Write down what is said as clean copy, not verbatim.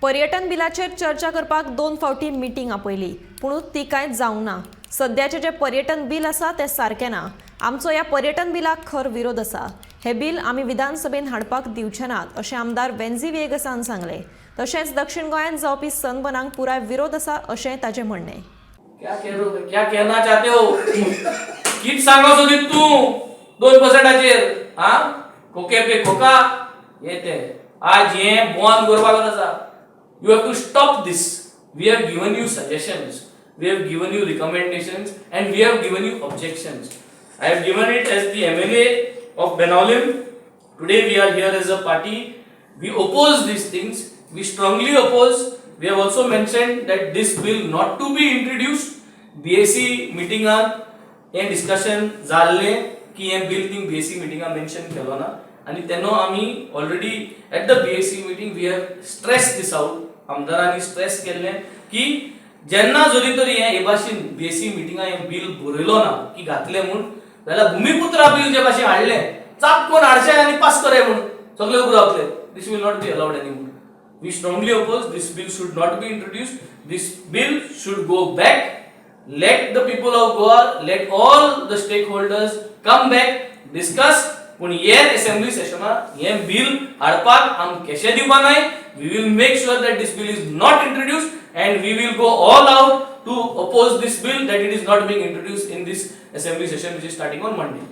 पर्यटन बिलाचेर चर्चा करपाक दोन फावटी मिटींग आपयली, पूण ती कांय जावंक ना. सद्याचें जें पर्यटन बील आसा तें सारकें ना. आमचो ह्या पर्यटन बिलाक खर विरोध आसा. हें बील आमी विधानसभेन हाडपाक दिवचे नात, अशें आमदार वेन्झी व्हिएगसान सांगलें. तशेंच दक्षिण गोंयांत जावपी सनबर्नाक पुराय विरोध आसा, अशें ताचें म्हणणें. क्या कह रहे हो? क्या कहना चाहते हो? कित सांगो सोदीत तूं 2 पर्संटाचेर? हा, खोके पे खोका हे ते आज हे बंद करपाक आसा. You have to stop this. We have given you suggestions, we have given you recommendations and we have given you objections. I have given it as the MLA of Benaulim. Today we are here as a party. We oppose these things. We strongly oppose. We have also mentioned that this bill not to be introduced. BAC मिटिंगान हें discussion जाल्लें की हें bill thing BAC मिटिंगान mention केलो ना आनी तेन्ना आमी already at the BAC meeting we have stress this out. आमदारांनी स्ट्रेस केल्लें की जेन्ना जरी तरी हें हे भाशेन बीएसी मिटिंगान हें बील बरयलो ना की घातलें म्हूण, जाल्यार भुमिपुत्रा बील जे भाशेन हाडलें, चाप कोण हाडचें आनी पास करय म्हूण सगळे उबे रावतले. This will not be allowed any more. We strongly oppose. This bill should not be introduced. This bill should go back. Let the people of Goa, let all the stakeholders come back, discuss. पूण हे assembly सेशनाक हे bill हाडपाक आम कशें दिवपा नाय. We will make sure that this bill is not introduced and we will go all out to oppose this bill, that it is not being introduced in this assembly session which is starting on Monday.